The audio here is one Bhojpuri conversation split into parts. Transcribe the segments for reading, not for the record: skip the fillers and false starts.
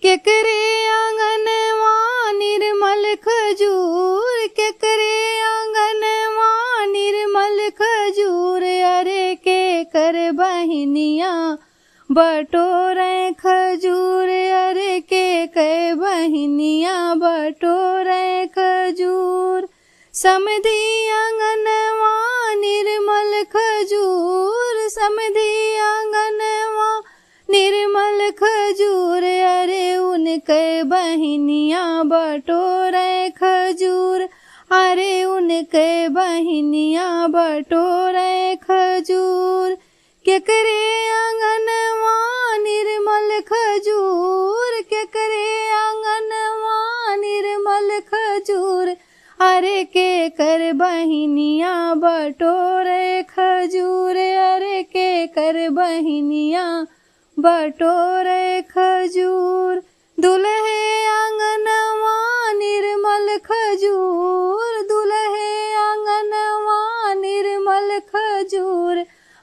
केकरे आंगनवा निर्मल खजूर, केकरे आंगनवा निर्मल खजूर, अरे के कर बहिनिया बटोरे खजूर, अरे के कै बहिनिया बटोरे खजूर। समधी आंगनवा निर्मल खजूर, समधी आंगनवा निर्मल खजूर, अरे उनके बहिनिया बटोरे खजूर, अरे उनके बहिनिया बटोरे खजूर। केकरे आंगनवा निर्मल खजूर, केकरे आंगनवा निर्मल खजूर, अरे के कर बहिनिया बटोरे खजूर, अरे के कर बहिनिया बटोरे खजूर। दुल्हे आंगनवा निर्मल खजूर, दुल्हे आंगनवा निर्मल खजूर,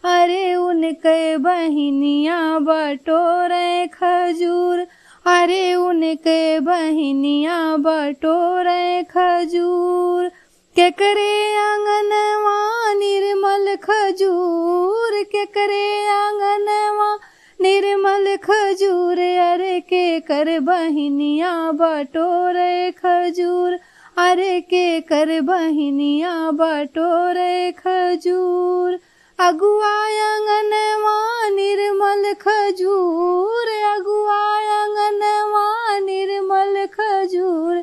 अरे उनके बहिनिया बटोरे खजूर, अरे उनके बहिनिया बटोरे खजूर। केकरे आंगनवा निर्मल खजूर, केकरे आंगनवा निर्मल खजूर, अरे के कर बहिनिया बटोरे खजूर, अरे के कर बहिनिया बटोरे खजूर। अगुआ आंगनवा निर्मल खजूर, अगुआ आंगनवा निर्मल खजूर,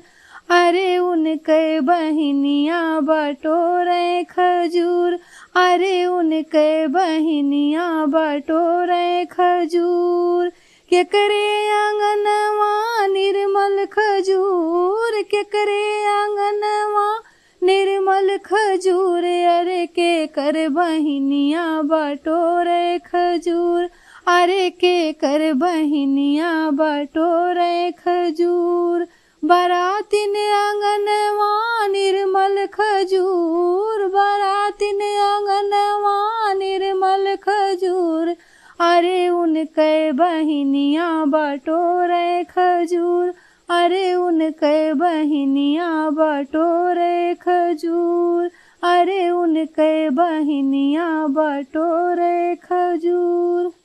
अरे उनके बहिनिया बटोरे खजूर, अरे उनके बहिनिया बटोरे खजूर। केकरे आंगनवा निर्मल खजूर, केकरे आंगनवा निर्मल खजूर, अरे के कर बहिनिया बटोरे खजूर, अरे के कर बहिनिया बटोरे खजूर। बारातिन आंगनवा निर्मल खजूर, बारातिन आंगनवा निर्मल खजूर, अरे उनके बहिनिया बटोरे खजूर, अरे उनके बहिनिया बटोरे खजूर, अरे उनके बहिनिया बटोरे खजूर।